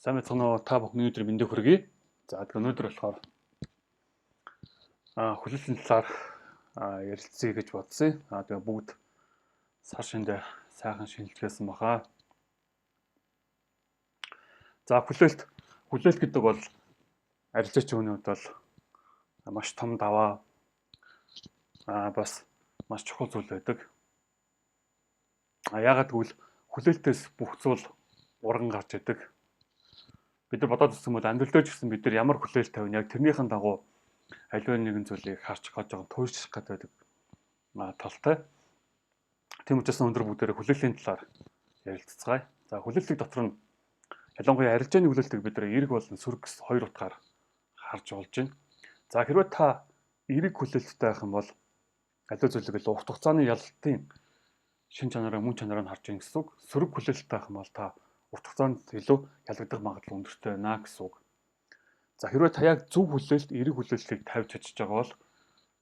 Сайн байцгаана уу? Та бүхний өдөр мэндийг хүргэе. За тэгэхээр өнөөдөр болохоор хүлээлтийн талаар ярилцъя гэж бодсон. Тэгээ бүгд сар шиндээ сайхан шинэлжсэн баха. За хүлээлт гэдэг бол арилжаач хүний хувьд бол маш том даваа, бас маш чухал зүйл байдаг. Яагаад гэвэл хүлээлтээс бүх зүйл урган гарч идэг. Бид нар бодоод үзсэн бол амьдрал дээр ч гэсэн бид нар ямар хүлээлт тавина, яг тэрнийхэн дагуу аливаа нэгэн зүйлийг харж гаж байгаа, туйших гэдэг байдаг талтай. Тийм учраас өндөр бүгдээрээ хүлээлийн талаар ярилццгаая. За хүлээлтийг дотор нь ялангуяа арилжааны хүлээлтийг бид нар эерэг болон сөрөг гэсэн хоёр утгаар харж болж байна. За хэрвээ та эерэг хүлээлттэй байх юм бол аливаа зүйлийг л урт хугацааны ялалтын шин чанараа, мөн чанараа нь харж байна гэсэн үг. Сөрөг хүлээлттэй байх юм бол та урт хугацаанд илүү ялагдах магадлал өндөртэй байна гэсэн үг. За хэрвээ та яг зөв хүлээлт, эерэг хүлээлтийг тавьж чадж байгаа бол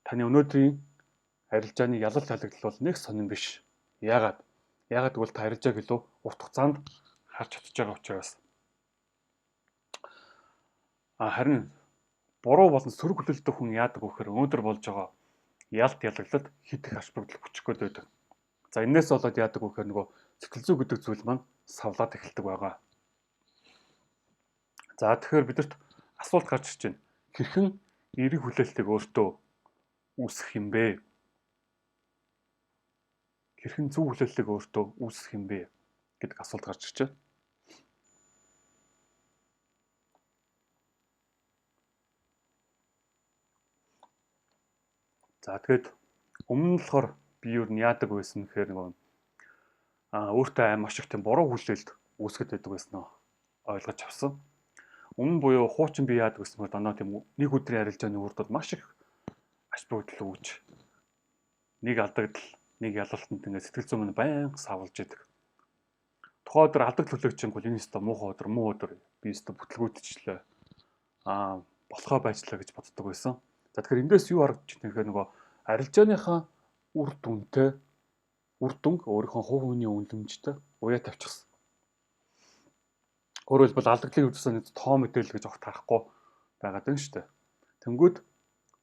таны өнөөдрийн арилжааны ялалт ялагдал бол нэг сонин биш. Яагаад? Яагаад гэвэл та арилжааг илүү урт хугацаанд харж чадж байгаа учраас. Харин буруу болон сөрөг хүлээлттэй хүн яадаг вэ гэхээр өнөөдөр болж байгаа ялт ялаглалд хит их ач холбогдол хүчих гээд байдаг. За энээс болоод яадаг вэ гэхээр нөгөө сэтгэл зүй гэдэг зүйл маань савлаад эхэлдэг байгаа. За тэгэхээр бидэрт асуулт гарч ирж байна. Хэрхэн эерэг хүлээлтийг өөртөө үүсгэх юм бэ? Хэрхэн зөв хүлээлтийг өөртөө үүсгэх юм бэ гэдэг асуулт гарч ирж байна. За тэгэхэд өмнө нь болохоор би юу нь яадаг байсан гэхээр нөгөө өөртөө аим маш их тийм буруу хүлээлт үүсгэж байдаг байсан нь ойлгож авсан. Өмнө буюу хуучин би яадаг гэсэн бол дандаа тийм нэг өдрийн арилжааны үрд бол маш их ач холбогдол өгч нэг алдагдал, нэг ялалтанд ингээд сэтгэл зүйн минь байнга савлж идэг. Тухайн өдөр алдагдал хүлээгчэнгүүл энэ өстө муухай өдөр, муу өдөр, би өстө бүтлгүүдчлээ. Болохоо байжлаа гэж боддог байсан. За тэгэхээр эндээс юу харагдаж байна гэхээр нөгөө арилжааныхаа үр дүнтэй үр дүнг өөрийнхөө хувь хүний үнэлэмжтэй уяа тавьчихсан. Өөрөөр хэлбэл алдагдлыг үзсэн нэг тоо мэдээлэл гэж огт харахгүй байгаад байна шүү дээ. Тэнгүүд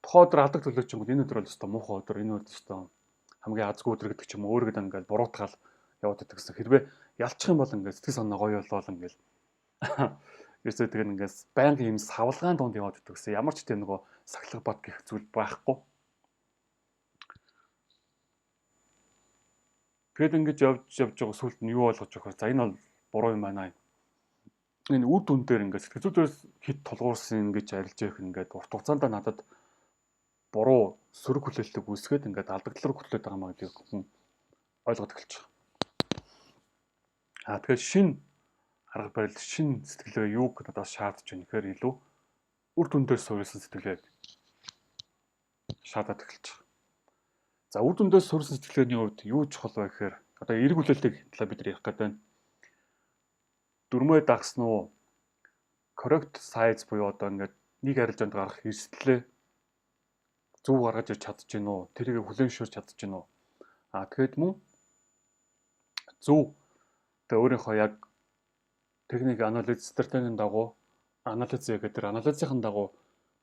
тухайн өдөр алдагдал хүлээчингүүд энэ өдөр бол өстө муухай өдөр, энэ өдөр өстө хамгийн азгүй өдөр гэдэг ч юм уу өөрийгөө ингээл буруутгаал яваад байдаг гэсэн. Хэрвээ ялчих юм бол ингээд сэтгэл санаа гоё болол ингээл ерөөсөө тэгээ ингээд байнгын юм савлгаан дунд яваад байдаг гэсэн. Ямар ч тийм нөгөө сахилга бат гэх зүйл байхгүй. Тэгэд ингэж явж явж байгаа сүлд нь юу ойлгож байгаа вэ? За энэ бол буруу юм байна. Энэ үр дүн дээр ингээд сэтгэл зүйдээс хит тулгуурсан ингэж арилж явах ингээд урт хугацаанд надад буруу сөрөг хүлээлтийг үүсгээд ингээд алдагдал руу хөтлөөд байгаа маа гэдгийг хүн ойлгоод эхэлж байгаа. Тэгэхээр шин арга барил, шин сэтгэлгээ юуг надаас шаардж байна гэхээр илүү үр дүн дээр суурилсан сэтгэлгээ шаардаад эхэлж байгаа. За үр дүндээс суурилсан сэтгэлгээний хувьд юу чухал вэ гэхээр одоо эерэг хүлээлтийг талаар бид нар ярих гэдэг байна. Дүрмээ дагсан уу? Correct size буюу одоо ингээд нэг арилжаанд гарах эрсдлээ зөв гаргаж ирж чадж гин үү? Тэрийг хүлээн зөвшөөрч чадж гин үү? Тэгэхээр мөн зөв тэгээ өөрийнхөө яг техник анализ стратегийн дагуу анализ гэдэг тэр анализын дагуу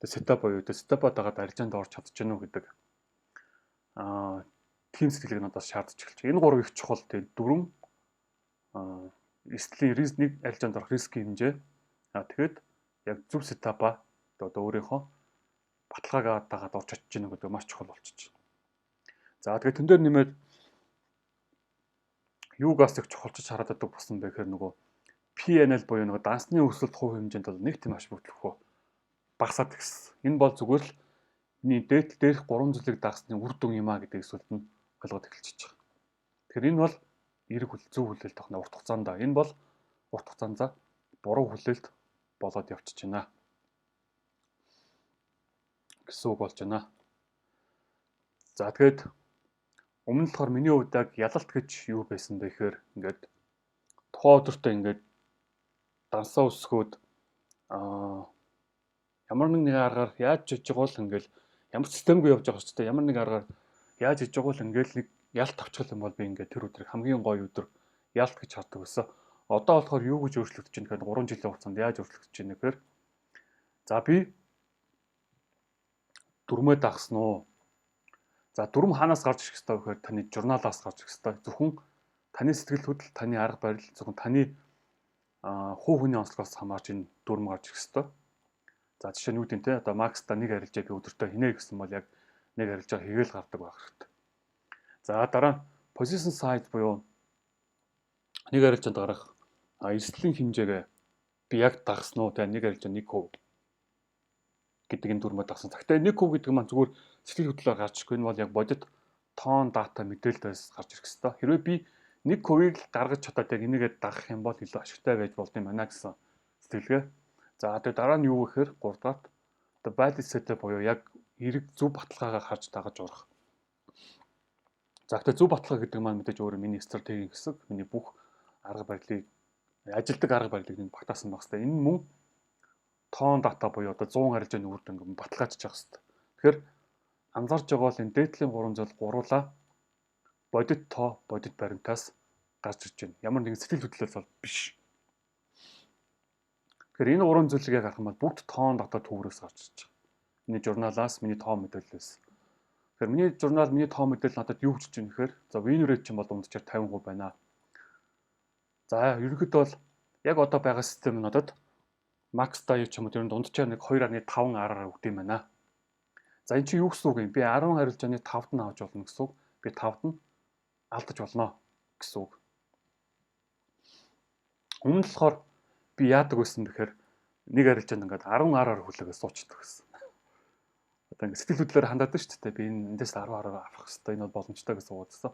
setup буюу setup-а дагаад арилжаанд орж чадж гин үү гэдэг тийм сэтгэлийг надаас шаардж эхэлж байгаа. Энэ гурав их чухал. Тийм дөрвөн эрсдлийн риск, нэг арилжаанд орох рискийн хэмжээ. Тэгэхээр яг зөв setup-а одоо өөрийнхөө баталгаагаа дагаад орж чадж гинэ гэдэг маш чухал болчихж байна. За тэгээд тэн дээр нэмээд юугаас их чухалчж хараад байдаг болсон бэ гэхээр нөгөө PNL буюу нөгөө дансны өсөлт хувь хэмжээнд бол нэг тийм ач холбогдолгүй багасаад гисэн. Энэ бол зүгээр л миний дээд дээрх гурван зүйлийг дагсны үр дүн юм а гэдэг зүйлд нь ойлгоод эхэлчихэж байгаа. Тэгэхээр энэ бол эерэг зөв хүлээлт байна урт хугацаанд. Энэ бол урт хугацаанд буруу хүлээлт болоод явчихж байна гэсэн үг болж байна. За тэгээд өмнө нь болохоор миний хувьд яг ялалт гэж юу байсан бэ гэхээр ингээд тухайн өдөртөө ингээд дансаа өсгөөд ямар нэг аргаар яаж хийж байгаа бол ингээл ямар ч системгүй явж байгаа ч гэдэг ямар нэг аргаар яаж хийж байгаа бол ингээл нэг ялт авчих юм бол би ингээд тэр өдрийг хамгийн гоё өдөр ялт гэж хардаг байсан. Одоо болохоор юу гэж өөрчлөгдөж байна гэхээр 3 жилийн хугацаанд яаж өөрчлөгдөж байна гэхээр за би дүрмээ дагсан уу? За, дүрм хаанаас гарч ирэх ёстой вэ гэхээр таны журналаас гарч ирэх ёстой. Зөвхөн таны сэтгэл хөдлөл, таны арга барил, зөвхөн таны хувь хүний онцлогоос хамаарч энэ дүрм гарч ирэх ёстой. За, жишээ нь юу гэдэг те, одоо max-та нэг арилжаа би өдөртөө хийнэ гэсэн бол яг нэг арилжаа хийгээл гардаг байх хэрэгтэй. За, дараа нь position size буюу нэг арилжаанд гарах эрсдлийн хэмжээгээ би яг дагсан уу, те, нэг арилжаа 1% гэдэг энэ дүрмээр дагсан. Гэхдээ 1% гэдэг маань зүгээр сэтгэл хөдлөлөөр гарч ирэхгүй, энэ бол яг бодит тоон дата мэдээлэлээс гарч ирэх ёстой. Хэрвээ би 1%-ийг л гаргаж чадаад яг энийгээ дагах юм бол илүү ашигтай байж болдог юм байна гэсэн сэтгэлгээ. За, тэгээ дараа нь юу гэхээр 3 дахьт одоо valid setup буюу яг эерэг зөв баталгаагаа харж дагаж орох. За, гэхдээ зөв баталгаа гэдэг маань мэдээж өөрөө миний стратегийн хэсэг, миний бүх арга барилыг, ажилдаг арга барилыг энд багтаасан байх хэрэгтэй. Энэ мөн тоон дата буюу одоо 100 арилжааны үр дүнг баталгаажчих хэрэгтэй. Тэгэхээр анзаарч байгаа бол энэ дээдлийн гурван зүйл гуруулаа бодит тоо, бодит баримтаас гарч ирж байна. Ямар нэгэн сэтгэл хөдлөлөөс бол биш. Тэгэхээр энэ гурван зүйлийг яг харах юм бол бүгд тоон дата төврөөс гарч ирж байгаа. Миний журналаас, миний тоо мэдээллээс. Тэгэхээр миний журнал, миний тоо мэдээлэл надад юу гэж байна гэхээр за, win rate чинь бол дунджаар 50% байна. За, ерөнхийдөө бол яг одоо байгаа систем надад max die ч юм уу тэр дунджаар нэг 2.5 RR өгдөг юм байна. За, энэ чинь юу гэсэн үг юм? Би 10 арилжааны 5-д нь авч болно гэсэн үг. Би 5-д нь алдаж болно гэсэн үг. Өмнө нь болохоор би яадаг байсан бэхээр нэг арилжаанд ингээд 10 RR хүлээгээ суучдаг гэсэн. Одоо ингээд сэтгэл хөдлөлөөр хандаад шүү дээ. Би энэ эндээс 10 RR авах хэрэгтэй. Энэ бол боломжтой гэж суугаадсан.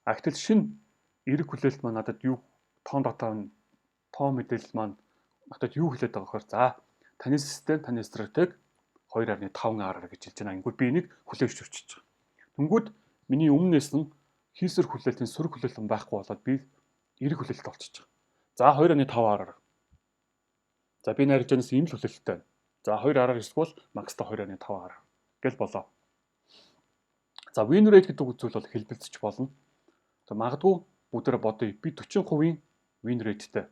А гэтэл шинэ эерэг хүлээлт маань надад юу, тоон дата, тоо мэдээлэл маань надад юу хэлээд байгаа гэхээр за, таны систем, таны стратеги 2.5 RR гэж хэлж байна. Ингэвэл би энийг хүлээн зөвшөөрч байгаа. Тэнгүүд миний өмнөөс нь хийсвэр хүлээлтийн сөрөг хүлээлт байхгүй болоод би эерэг хүлээлт болчихж байгаа. За, 2.5 RR. За, би нарийжанаас ийм л хүлээлттэй байна. За, 2 RR эсвэл max-та 2.5 RR гэл болоо. За, win rate гэдэг зүйл бол хэлбэлзэж болно. За, магадгүй бүгдээрээ бодъё. Би 40% win rate-тэй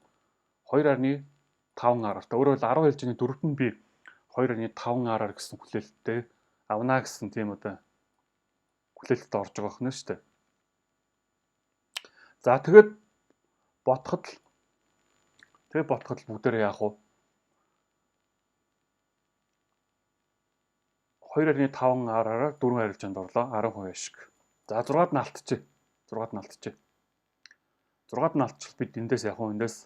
2.5 RR-тай. Өөрөөр хэлбэл 10 арилжааны дөрөвт нь би 2.5 RR гэсэн хүлээлттэй авна гэсэн тийм одоо хүлээлттэй орж байгаа юм шүү дээ. За, тэгээд бодоход л бүгдээрээ яах вэ? 2.5 RR-аар 4 арилжаанд орлоо, 10% ашиг. За, 6-ад нь алдчихъя. 6-ад нь алдчихъя. 6-ад нь алдчихвал бид эндээс яг уу эндээс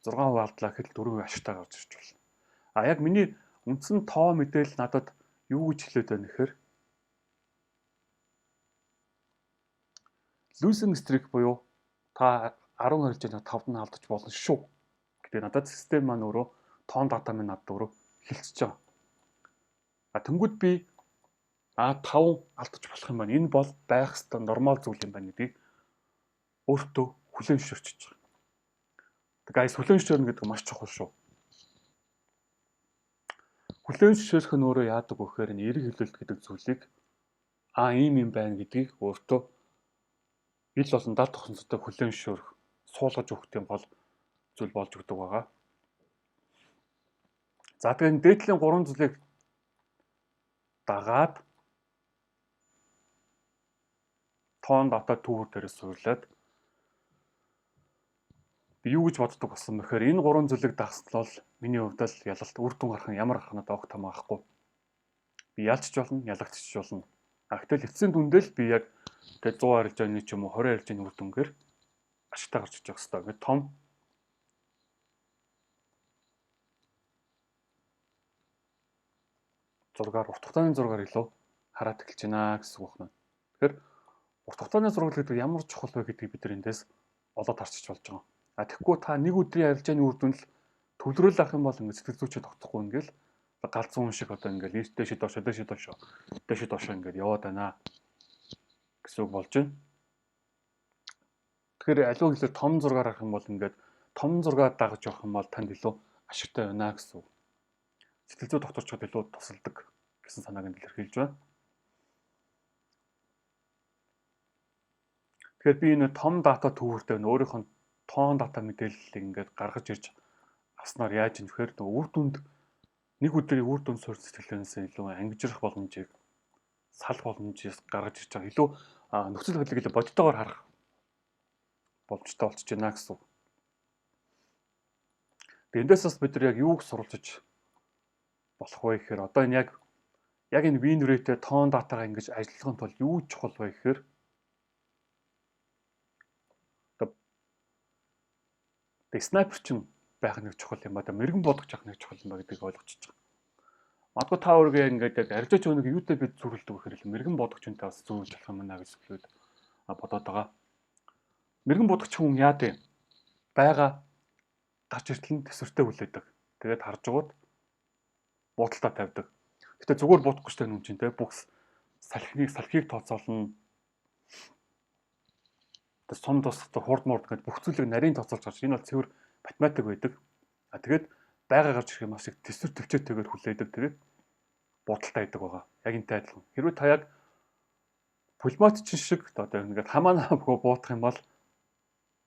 6% алдлаа гэхэд 4% ашигтай гарч ирж болно. А яг миний үндсэн тоо мэдээлэл надад юу гэж хэлээд байна гэхээр losing streak буюу та 10 арилжаанд 5-д нь алдаж болно шүү гэдэг надад систем маань өөрөө, тоон дата маань надад өөрөө хэлчихэж байгаа. А тэнгүүд би 5 алдаж болох юм байна. Энэ бол байх ёстой normal зүйл юм байна гэдгийг өөртөө хүлээн зөвшөөрчихөж байгаа. Guys, хүлээн зөвшөөрнө гэдэг маш чухал шүү. Хүлээн зөвшөөрөх нь өөрөө яадаг вэ гэхээр энэ эерэг хүлээлт гэдэг зүйлийг ийм юм байна гэдгийг өөртөө ил болон дал тохиромжтой хүлээн зөвшөөрөх, суулгаж өгөх тийм гол зүйл болж өгдөг байгаа. За, тэгэхээр дээдлийн гурван зүйлийг дагаад тоон дата түүвэр дээрээ суурлаад би юу гэж боддог болсон бэхээр энэ гурван зүйлийг дагсан бол миний хувьд л ялалт, үр дүн гарах нь ямар гарах надад огт хамаахгүй. Би ялчч болно, ялагдчих болно. А гэтэл эцсийн дүндээ л би яг тэгээ 100 арилжааны ч юм уу 20 арилжааны үр дүнгээр ашигтай гарч иж явах хэрэгтэй. Ингээд том зургаар, урт хугацааны зургаар илүү хараад эхэлж байна гэсэн үг байна. Тэгэхээр урт хугацааны зураг гэдэг ямар чухал вэ гэдгийг бид нар эндээс олоод харчиж болж байгаа. А тэгэхгүй та нэг өдрийн арилжааны үр дүн л төвлөрөл авах юм бол ингээд сэтгэл зүйчээ тогтохгүй, ингээл галзуу хүн шиг одоо ингээл дээшээ доошоо, дээшээ доошоо, дээшээ доошоо ингээд яваад байна гэсэн үг болж байна. Тэгэхээр аливаа хэлээр том зургаар харах юм бол, ингээд том зургаар дагаж явах юм бол танд илүү ашигтай байна гэсэн үг. Сэтгэл зүй тогтворчход илүү тусалдаг гэсэн санааг нь илэрхийлж байна. Тэгэхээр би энэ том дата төвөртэй өөрийнхөө тоон дата мэдээллийг ингээд гаргаж ирж авснаар яаж юм гэхээр нөгөө үр дүнд нэг өдрийн үр дүн суурь сэтгэлгээнээс илүү ангижрах боломжийг, салах боломжийг гаргаж ирж байгаа. Илүү нөхцөл байдлыг илүү бодитойгоор харах боломжтой болчихж байна гэсэн үг. Тэгээ эндээс бас бид нар яг юуг суралцаж болох вэ гэхээр одоо энэ яг энэ win rate тоон датагаа ингэж ажиллахын тулд юу чухал вэ гэхээр одоо sniper чинь байх нэг чухал юм ба, да, мэрэгэн бодогч авах нэг чухал юм ба гэдгийг ойлгочихж байгаа. Магадгүй та өөрийгөө ингээд яг арилжаач өнөг юутай бид зүрхэлдэг вэ гэхээр мэрэгэн бодогч хүнтэй бас зүүрлж болох юм байна гэж зүйлүүд бодоод байгаа. Мэрэгэн бодогч хүн яад вэ? Бага гарч иртэл нь төсвөртэй хүлээдэг. Тэгээд харж байгууд буудалтаа тавьдаг. Гэтэ зүгээр буудахгүй шүү дээ нүн чинь те, бүх салхийг тооцоолно. Тэгээд сум тус хурд мурд гэдэг бүх зүйлийг нарийн тооцоолж гарч, энэ бол цэвэр математик байдаг. А тэгээд байга гарч ирэх юм маш их төсвөр төвчөөтэйгээр хүлээдэг. Тэгээд буудалтай байдаг байгаа. Яг энтэй адилхан. Хэрвээ та яг пулемётчин шиг одоо ингээд хамаанаа бөгөө буудах юм бол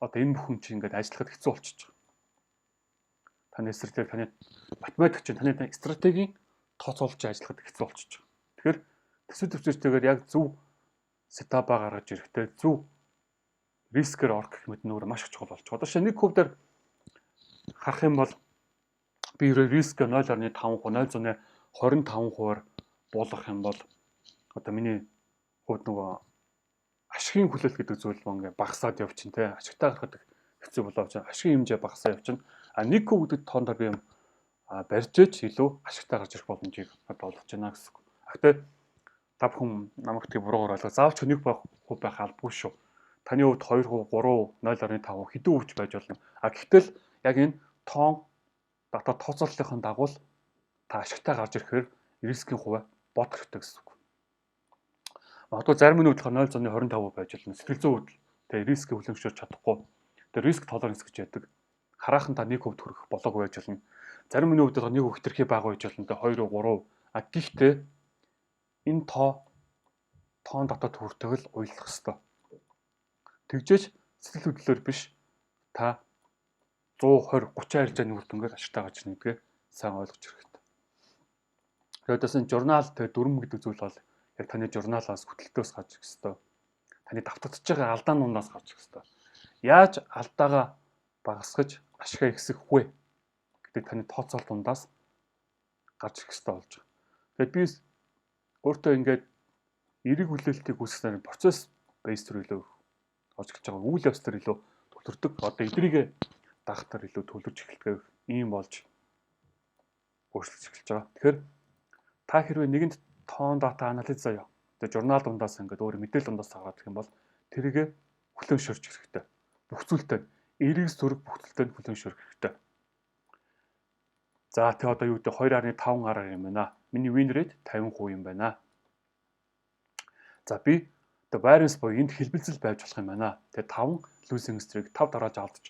одоо энэ бүхэн чинь ингээд ажиллахад хэцүү болчихж байгаа. Таны стратеги, таны математик чинь, таны стратегийн тооцоолж ажиллахад хэцүү болчихж байгаа. Тэгэхээр төсөв төвчөөтэйгээр яг зөв setup аа гаргаж ирэхдээ зөв risk ээр орох гэх мэт нүүр маш их чухал болчих. Одоо шинэ 1% дээр харах юм бол би risk 0.5%, 0.25%-аар буулгах юм бол одоо миний хувьд нөгөө ашигын хүлээлт гэдэг зүйл мөн ингээ багасаад явчихна те, ашигтай гарахад хэцүү болоо явчихна, ашигын хэмжээ багасаа явчихна. А 1% гэдэг тоон дээр би юм барьж ээж илүү ашигтай гарч ирэх боломжийг одоо олгож байна гэсэн үг. А гэхдээ та бүхэн намайг тийг буруугаар ойлгоо. Заавал ч 1% байх албагүй шүү. Таны хувьд 2%, 3%, 0.5%, хэдэн хувьч байж болно. А гэхдээ л яг энэ тоон дата тооцооллынхын дагуу та ашигтай гарч ирэхээр risk ийн хувиа бодох хэрэгтэй гэсэн үг. Магадгүй зарим нь болохоор 0.25% байж болно. Сэтгэл зүйн хувьд тэгээ risk ээ хүлээн зөвшөөрч чадахгүй. Тэгээ risk tolerance гэж яадаг. Хараахан та 1% хүрэх болоогүй байж болно. Зарим хүний хувьд болохоор 1% хэтэрхий бага байж болно. Тэгээ 2%, 3%. А гэхдээ энэ тоон дотоод хүртэл уялах хэвээр. Тэгжээж сэтгэл хөдлөлөөр биш, та 120 30 арилжааны үр дүнгээр ашигтай гарч ирнэ гэдгээ сайн ойлгож хэрэгтэй. Тэгээд бас энэ journal, тэгээ дүрм гэдэг зүйл бол яг таны journal аас, хөтөлтөөс гарч ирэх хэвээр. Таны давтагдж байгаа алдаануудаас гарч ирэх хэвээр. Яаж алдаагаа багасгаж ашгаа ихсэх вэ гэдэг таны тооцоолт дундаас гарч ирэх хэвээр болж байгаа. Тэгээд би өөртөө ингээд эерэг хүлээлтийг үүсгэснээр process based рүү илүү орж эхэлж байгаа. Үйл явц дээр илүү төвлөрдөг. Одоо эдрийгээ дагахтар илүү төвлөрч эхэлдэг ийм болж өөрчлөж эхэлж байгаа. Тэгэхээр та хэрвээ нэгэнд тоон дата анализ заяа. Тэгээ journal дундаас ингээд өөр мэдээлэл дундаас аваад гэх юм бол тэрийгэ хүлээн зөвшөөрч хэрэгтэй. Бүх зүйлтэй эерэг сөрөг бүх зүйлтэй хүлээн зөвшөөрөх хэрэгтэй. За, тэг одоо юу гэдэг 2.5 RR юм байна. Миний win rate 50% юм байна. За, би одоо variance буюу энд хэлбэлзэл байж болох юм байна. Тэгээ 5 losing streak, 5 дарааж алдаж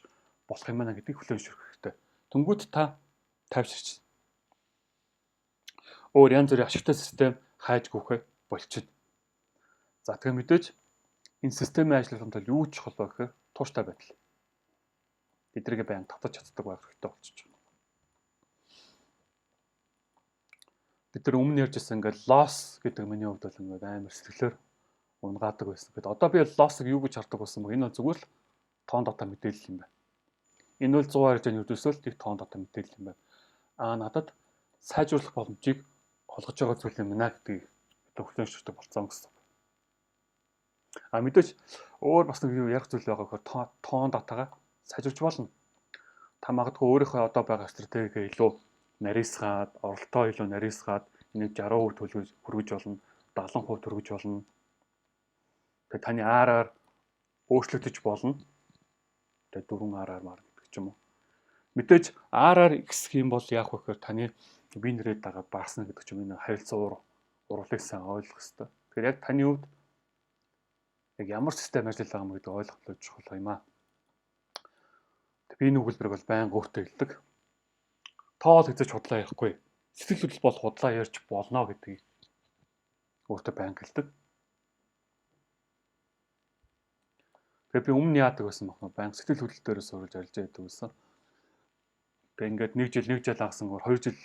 болох юм байна гэдгийг хүлээн зөвшөөрөх хэрэгтэй. Тэнгүүд та тайвширч өөр янз бүрийн ашигтай систем хайж гүхэ болчихно. За, тэгээ мэдээж энэ системийн ажиллахын тулд юу чухал вэ гэхээр тууштай байдал. Тэдрийг баян тавтаж чаддаг байх хэрэгтэй болчихж байна. Бид нар өмнө ярьж байсан ингээд loss гэдэг миний хувьд бол ингээд амар сэтгэлээр унгаадаг байсан. Тэгэд одоо би loss ыг юу гэж хардаг болсон бэ? Энэ бол зүгээр л тоон дата мэдээлэл юм байна. Энэ бол 100 арилжааны үүдээсөө л их тоон дата мэдээлэл юм байна. Аа, надад сайжруулах боломжийг олгож байгаа зүйл юм байна гэдгийг одоо хүлээн зөвшөөрдөг болсон гэсэн. А мэдээж өөр бас нэг юу ярих зүйл байгаа гэхээр тоон датагаа сайжруулж болно. Та магадгүй өөрийнхөө одоо байгаа стратегийг илүү нарийсгаад, оролтоо илүү нарийсгаад энийг 60% хүргэж болно, 70% хүргэж болно. Тэгээ таны RR өөрчлөгдөж болно. Тэгээ 4 RR мар гэдэг ч юм уу. Мэдээж RR ихсэх юм бол яах вэ гэхээр таны win rate дагаад багасна гэдэг ч юм, энэ харилцаа уруулыг сайн ойлгох хэрэгтэй. Тэгэхээр яг таны хувьд яг ямар систем ажиллаж байгаа юм гэдэг ойлголт чухал юм аа. Би энэ өгүүлбэрийг бол байнга өөртөө хэлдэг. Тоол хэзээ ч худлаа ярихгүй. Сэтгэл хөдлөл бол худлаа ярьж болно гэдгийг өөртөө байнга хэлдэг. Тэгээ би өмнө яадаг байсан бах нь байнга сэтгэл хөдлөл дээрээ суурилж арилжаа гэдэг байсан. Тэгээ ингээд нэг жил агсан гоор 2 жил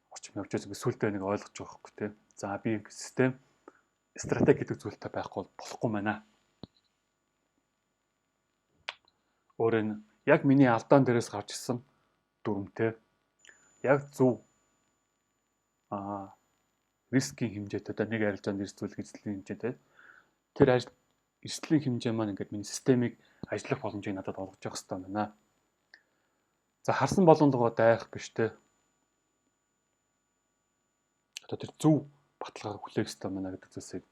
орчим явж байгаа, сүултээ нэг ойлгож байгаа байхгүй, тий. За, би систем, стратеги гэдэг зүйлтэй байхгүй бол болохгүй байна. Өөрөөр нь яг миний алдаан дээрээс гарч ирсэн дүрмтэй, яг зөв risk ийн хэмжээтэй, одоо нэг арилжаанд эрсдүүлэх эрсдлийн хэмжээтэй, тэр ажил эрсдлийн хэмжээ маань ингээд миний системийг ажиллах боломжийг надад олгож явах хэрэгтэй байна. За, харсан болгонлогоо дайрах биш, те. Одоо тэр зөв баталгааг хүлээх хэрэгтэй байна гэдэг зүйлсийг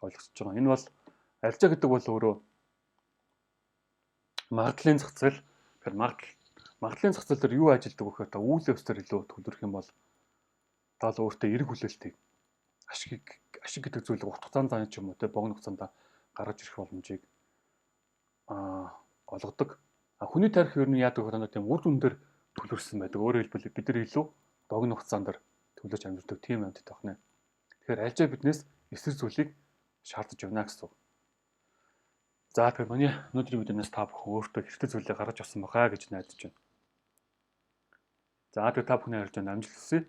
ойлгож байгаа. Энэ бол арилжаа гэдэг бол өөрөө магадлалын зах зээл. Тэгэхээр магадлалын зах зээл дээр юу ажилдаг вэ гэхээр та үйл явц дээр илүү төвлөрөх юм бол та л өөртөө эерэг хүлээлтийг, ашиг гэдэг зүйлийг урт хугацаанд заны ч юм уу, те, богино хугацаанд гаргаж ирэх боломжийг олгодог. А хүний тархи ер нь яадаг вэ гэхээр тийм үр дүн дээр төлөрсөн байдаг. Өөрөөр хэлбэл, бид нар илүү богино хугацаанд төлөж амьдардаг тийм амьтад байна. Тэгэхээр арилжаа биднээс эсрэг зүйлийг шаардаж байна гэсэн үг. За, тэгэхээр миний өнөөдрийн видеоноос та бүхэн өөртөө хэрэгтэй зүйлийг гаргаж авсан байхаа гэж найдаж байна. За, тэгэхээр та бүхний арилжаанд амжилт хүсье.